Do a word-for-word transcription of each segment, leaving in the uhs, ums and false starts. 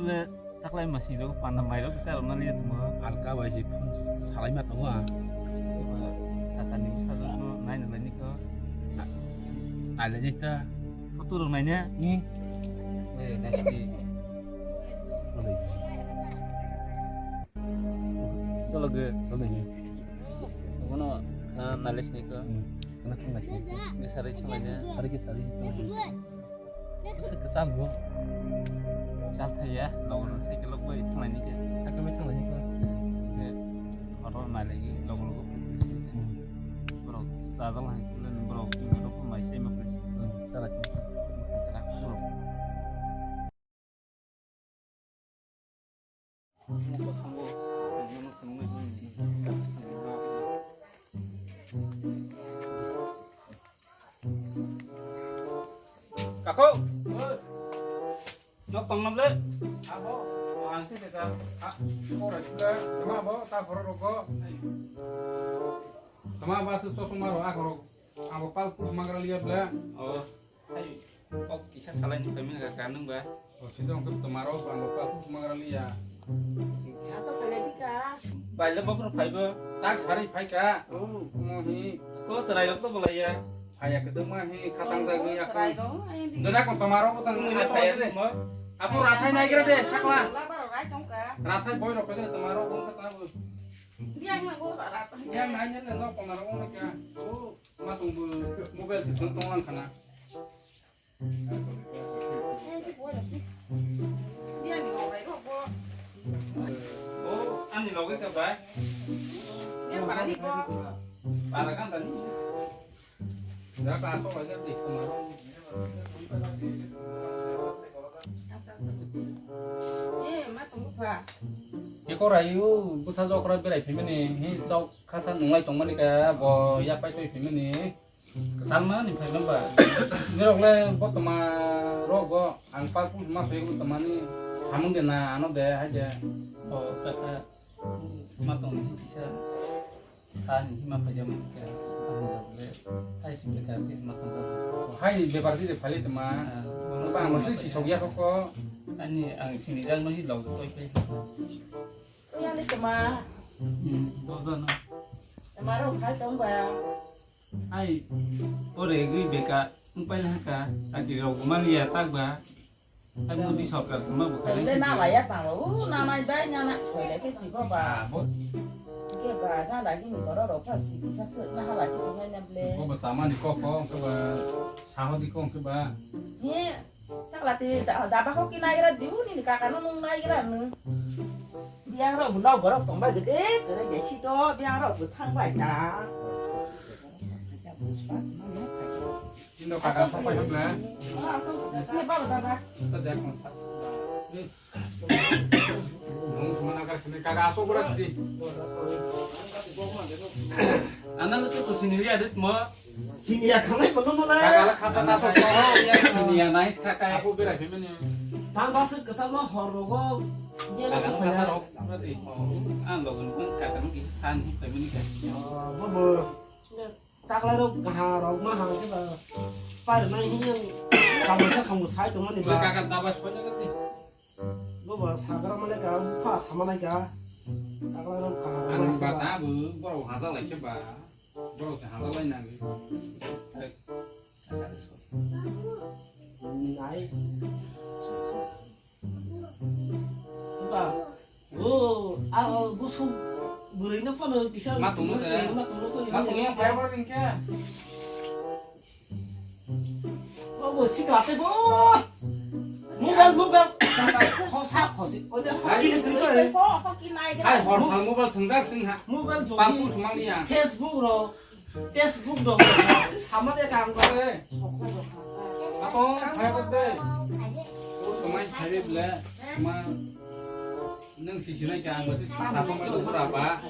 Taklai masing rok panda mai rok cha rok nali tamo. Alka bai si phun salai ma tongo ang. Tata ni usa rok no nai nai ni ko. Nai le ni ta. Photo rok nai ne? Ni. Eh, nai si. Solo ge. Solo ni. Kono na nai le si ni ko. Hmm. Kana thang lai. Ni sari thang lai ne. Sari ke sari. Bwswk kwcham bo. Chal thaiya, logo rok cycle rok bai thanglaini khe. Cycle bai thanglaini khe. Khe oro nailai logo logo. Hmm. Borok chajak hai kule borok borok mai sai ma kule. Hmm, chalai. Borok. Kako. Nok tong nam le. Abo. Ang te ka. Ha. Ko ra chula. Tama bo ta khoro roko. Tama ba su sosong maro a khoro. Abo pal pus magra liya bla. Oh. Hai. Kok kisa salai ni payment ka kanung ba. Oh, sida ongkhe tomaro bang ba pus magra liya. Ato kale dika. Baile bokro phaibo. Tak sari phaika. Oh, mo hi. Ko serai rok to bolaiya. Phaiya ke to mo hi khatang jagwi ya. Serai rok, ai di. Dada ko tomaro ko tang. Mo ni phaiya de mo. Apo rathai nai gira de sakla. Labar rai tongka. Rathai boy rok de tomaro ko khatang. Biang na go rathai. Biang nai ne no tomaro ko ka. Oh, ma tong bu mobile se tong tong lang khana. Oh, ani loge ka bai. Para kan tadi. Da ka so aja di kemarin. Eko rayu busa jokra berai phimani hi jok khasa nunglai tongmani ka bo yapai toi phimani. Salma ni phai ba. Nirok le bo toma rogo ang pa pu ma pe bo toma ni hamung de na ano de hai de. O kaka ma tong ni kisa. Ha ni ma pa jam ka. Ani da le. Hai sim ka kis ma tong ka. Hai bepar di de phali toma. Ba mo si sok ya ko. Ani ang sini jang no hi log toi pe. Yang ni toma. Hmm, do do no. Toma ro khai tong ba. Ai, ore gwi beka wng paila haka, chakri rok bo manliya tak ba. Ai, Modi sarkar tongma bo khaina. Le na laya tang lo, u na nai bai na na, soi le ke si ko ba. Ah, bo. Ke ba, na lagi ni boro rok pha si bisa se na hala ki tong na ble. Ko ba samani ko ko, ko ba saho di ko ke ba. Ye, sakla ti da, da ba ko ki na gira diu ni ka ka no nung na gira nu. Biang rok bu no borok tong bai gede, gede je si to, biang rok bu thang bai ta. Indo kaka sok pai hok na. Ni baba baba. Kita dia kong sa. Ni. Nung semana kar sini kaka asok beras di. Anak lu tuh sini lihat dit mo. Sini ya kami belum mulai. Kaka lah kasar nasok soho ya sini ya nais kaka. Aku berak gimana? Tambah sih kesal mah hor rogo. Dia kasar kasar hok berarti. Ang bagun pun kaka mungkin sani kami ni kan. Oh, bobo. Taklai rok kaha rok ma hang ke ba. Par nai hi yang sama sa song sai to mani ba. Kaka tabas ko na kati. Bo ba sagra mane ka pha sama nai ka. Taklai rok kaha rok. Ang ba ta bu borok haja lai ke ba. Borok se haja lai na. Nai. Ba. Oh, ah, oh, busuk bwrwi no phano kisa. Ma tongno de. Ma tongno phano. Ma tongno phano ringkhe. Bo bo sikla te bo. Mobile, mobile. Khosa khosi. Ode hai, hai, hor sal mobile thwngjak sing ha. Mobile jodi. Pampur sumaliya. Facebook ro. Facebook dong, si sama de kang ba. Ako, hai ko de. O tomai hai de ble. Ma nang si sinai kang ba, si sa tomai lo pura ba.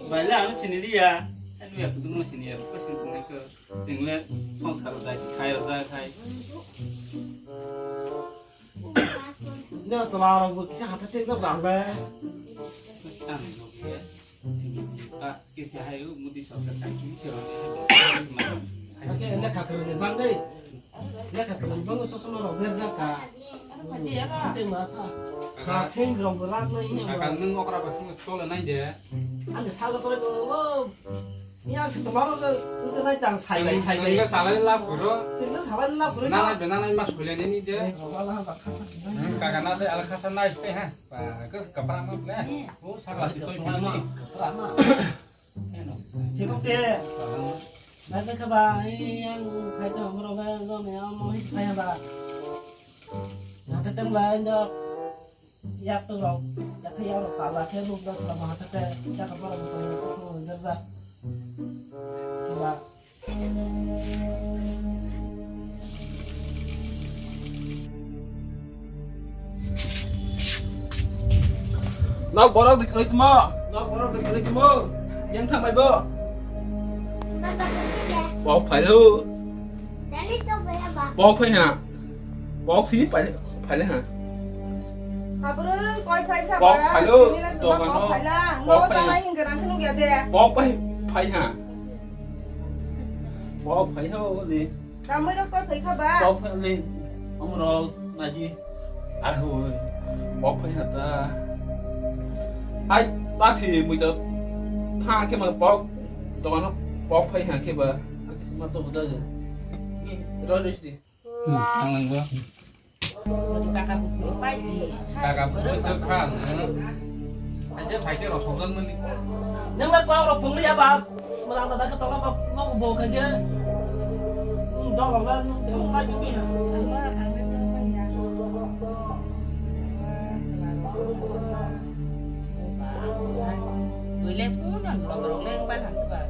Baila ano siniliya. Ano ya kutung mo siniya, ko sin tung ko. Single song sar dai, khai dai, khai. Nya sala rok bo kisa hata tek da bang le. Ang loge, ah, kisa hai u mudi sokta kai kisa. Ake enda kakar ni bang dai. Enda kakar ni bang sosok rok ber jaka. Tei ma pha. Kha seng rong bo rak nai ya. Kaka, nwng okra ba sung chole nai de. Ani salo soi bo. Yang si tomaro ke, itu nai tang sai bai, sai bai. Sing salai la bro. Sing salai la bro. Na nai bena nai mas khule ni de. Eh, wala ha bakha sa sing. Hmm, kaka na de al khasa nai pe ha. Ba, ke kapra ma ne. O sakla ti toi ma. Kapra ma. Chikuk te. Nai kha ba, yang khai to bro ga zo ne, mo hi khai ba. Na te tem la ndo. Yak tu rok, yak tu yak rok tala khe nuk da sala maha tete, yak ka borok mukha ya susu gerja. Kila. Nok borok dik dik mo, nok borok dik dik mo. Yang thamai bo. Bok phai lo. Bok phai ha. Bok si phai, phai le ha. Sabrung koi phai sa. Bok phai lo. Tini lai tuma dokan bok phai la. Bok phai. Lo sa lai hingga nang khunu gya de. Bok phai, phai ha. Bok phai ho ni. Tamoi rok koi phai kha ba. Bok phai ni. Amro naji. Ar hui. Bok phai ha ta. Ai, bak si mui to. Tha khe ma bok. Dokan bok phai ha khe ba. Ma to buda je. Ni, ro ro si. Hmm, thang lang bo. Kaka bukung pai di. Kaka bukung itu kan. Aja pakai rosok dan meni. Nang nak kau rosok beli apa? Malah ada ketola apa? Mau bawa kerja. Hmm, dong lah, dong lah juga ya. Wile tu nang dong dong leng ban hang ba.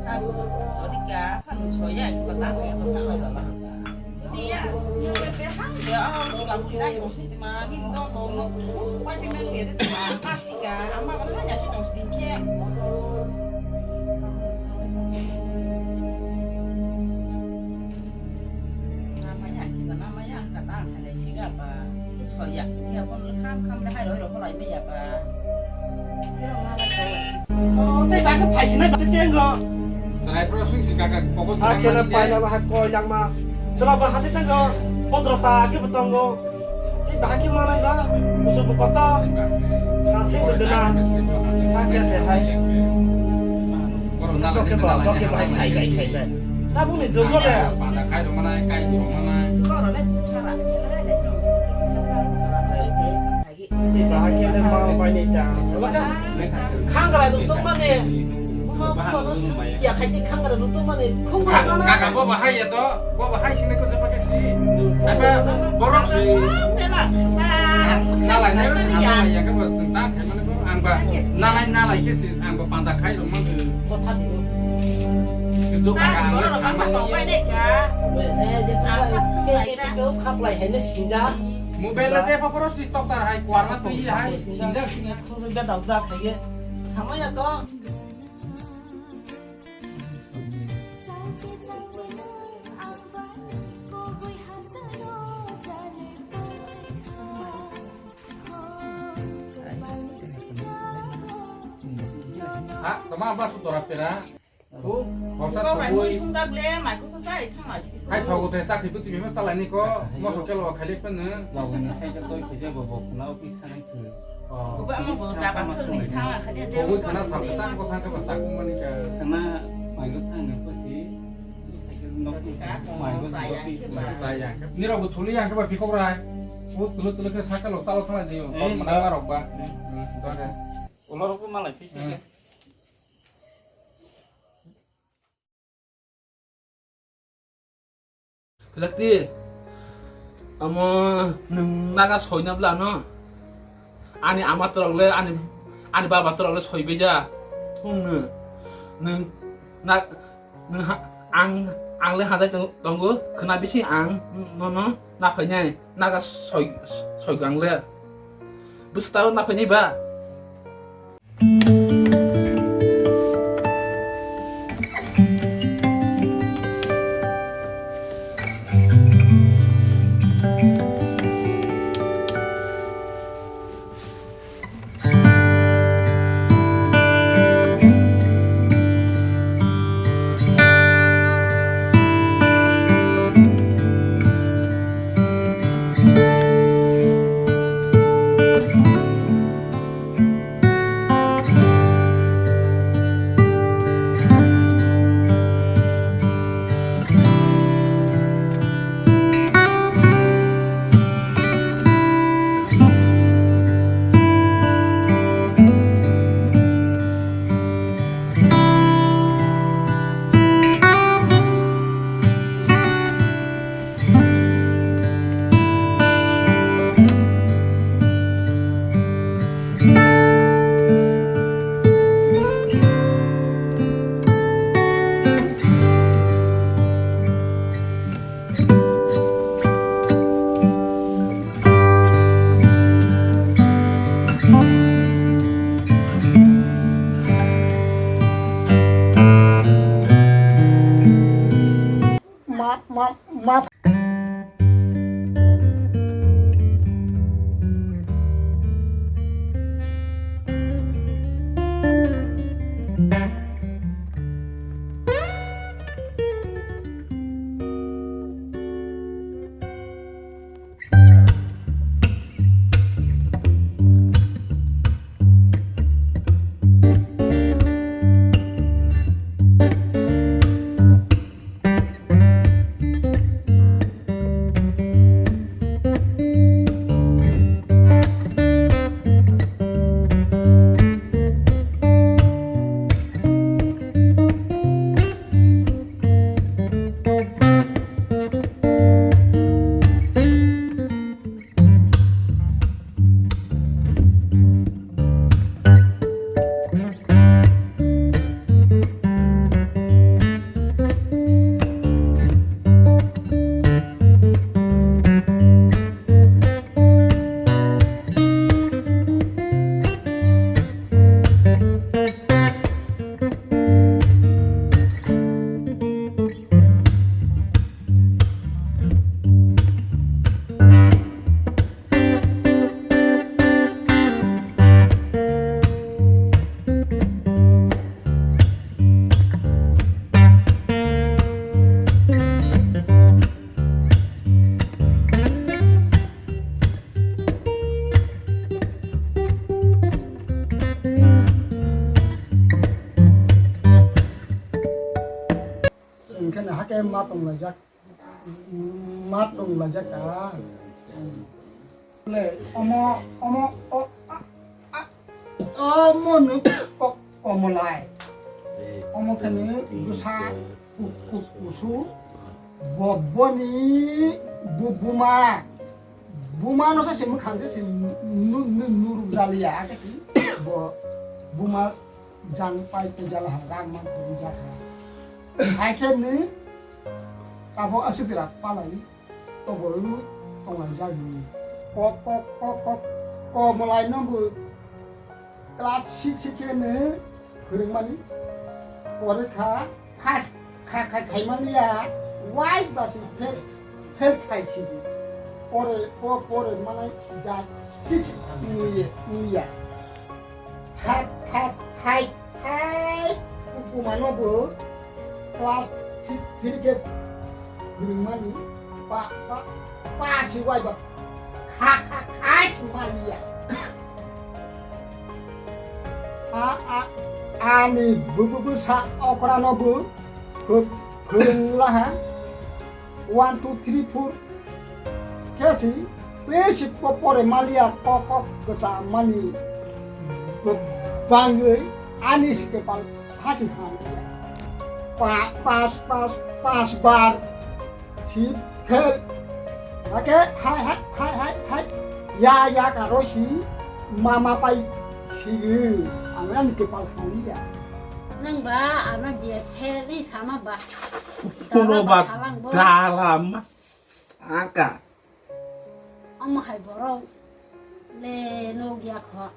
Kan, tadi kya kan soya itu kan ya masalah. Iya, iya, bebe, hang, ya, oh, si kamu lah, ya, si, ma, ni, no, no, no, why, di, melu, ya, di, ma, kasih, ka, ama, kan, hanya, si, no, si, ke. Nama, ya, kita, nama, ya, kata, ada, si, apa, so, ya, ya, pun, kam, kam, dah, hai, lo, lo, lo, ya, apa. Tei ba khe phai sinai ba tei tengo. Chwrai phro sung si kaka, koko. Ha khe na paila ba ha koi langma. Chwla ba ha tei tengo. Pondro ta khe bo tongo. Tei ba ha khe manai ba. Musu bo koto. Ha se bo dena. Ha khe se hai. Koro na la. Khe ba, khe ba hai sai bai, sai bai. Tabuni jogo de. Panda khai rok manai, kai rok manai. Koro le thara. Tei bahai khe le ma bai ni ta. Waka khangra rok tong mani. Buma buma no sung ya khai tei khangra rok tong mani. Khungra no na. Kaka bo bahai ya to, bo bahai sini ko japa ke si. Apa borok si. Nalai nai ro nalai ya ke bo ta khai mani bo ang ba nalai nalai ke si ang ba panda khai rok mani. Kotha di. Itu kaka ang le sama ni. Khaplai hai ne sinja. Mobile la je phaporo si toktar hai, kuarma twi hai, sinjak sinjak. Khungjwng bedal jak hai ye. Samaya ko. Ha, tama ba su tora pera. Khorsa thogwi. Hai thogo te chakri putwi bima chalai ni ko, moso kelo khaile penu. Lawini sai to toi khije bo bo khuna office thanai phu. Oh. Kuba mo bo ta ba sal ni thang kha de. Bogwi khana sal ta ko thang kha ba chakung mani ka. Khana mai go thang ne ko si. Nok mai go thang ko pi. Nirok bo thuli yang kha ba pikok rai. O tulu tulu khe sakalo talo thang di. Mana rok ba. Ulo rok malai phi se. Belakti, amo nwng naga soina bla no? Ani ama torok le, ani, ani baba torok le soibai ja. Thung nw, nwng na, nwng ha, ang, ang le hadai tong-, tongo, khna bisi ang, no, no, na phainai, naga soi, soi ang le. Bwswk tao na phainai ba? Ma Chwng khe no hake ma tong laijak, ma tong laijak ka. Le omo, omo, o, a, a, omo no ko-, komolai. Omo khe no bwsa ku-, ku-, kusu, bo, boni bu-, buma. Buma no sa se mwkhang se se nu-, nu-, nu-, nuruk jaliya, ake si bo buma jang pai pai jala ha, rang man puri ja kha. Hai khe ni abo aswk jora palai to bo lu tong lai ja ni. Ko, ko, ko, ko, ko malai no bo class six khe ni phwrwngmani. Pore kha, first kha, kha, khaimani ya, wai basi fail, fail khai sidi. Pore, po-, pore manai ja, chis, nuye, nuya. Kha, kha, khai, khai, kumano bo, class three, three khe phwrwngmani, pa, pa, pa si wai ba, kha, kha, khai si maliya. A, a, ani bu, bu, bu sa okra no bu, bu, phwrwng laha, one, two, three, four, khe si, besi po-, pore maliya, kok, kok, kwsa mani, bu, bangwi, ani si kepal, hasi hamya. Pa, pas, pas, pas bar. Si phel. Ake hai hai hai hai hai. Ya ya karo si mama pai si. Ang ani kepal haliya. Nang ba ano dia phel ni sama ba. Kono ba dalam angka. Omo hai borok le nukya kho.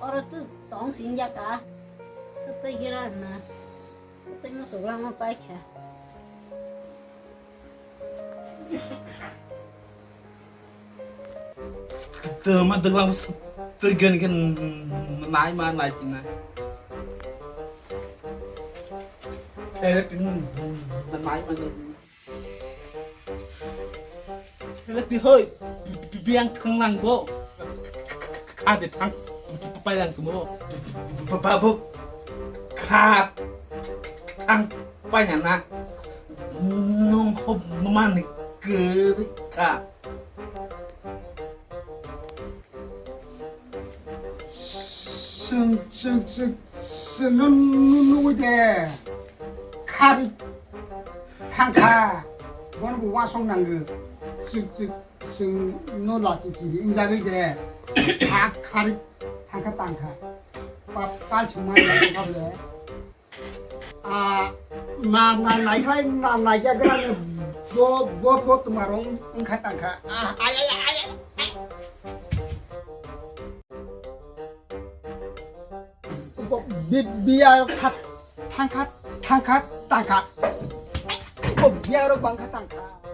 Oro tu tong singya ka. Sutwi gira na. Sutwi mo sugla mo pai kha. Tama daglang sutwi gen gen nai ma nai china. Eh, nai ma nai. Lebih hoi, biang tenglang bo. Ada tang, pailang kemo. Babuk, kat, tang, painana. Nung hop mani kerika. Chwng, chwng, chwng, chwng no nu-, nugwi de. Khari thangkha. Bono bo wasong nangwi. Chwng, chwng, chwng no lati kiri injagwi de. Kha-, khari thangkha tangkha. Pa-, pal singma ya kable. Ah, na, na, naiklai, na, naijagra ni bo, bo, bo tumarong wngkha tangkha. Ah, ay, ay, ay, ay, ay. Bo, bi, biya khat, thangkha, thangkha, tangkha. Kok biya rok bangkha tangkha.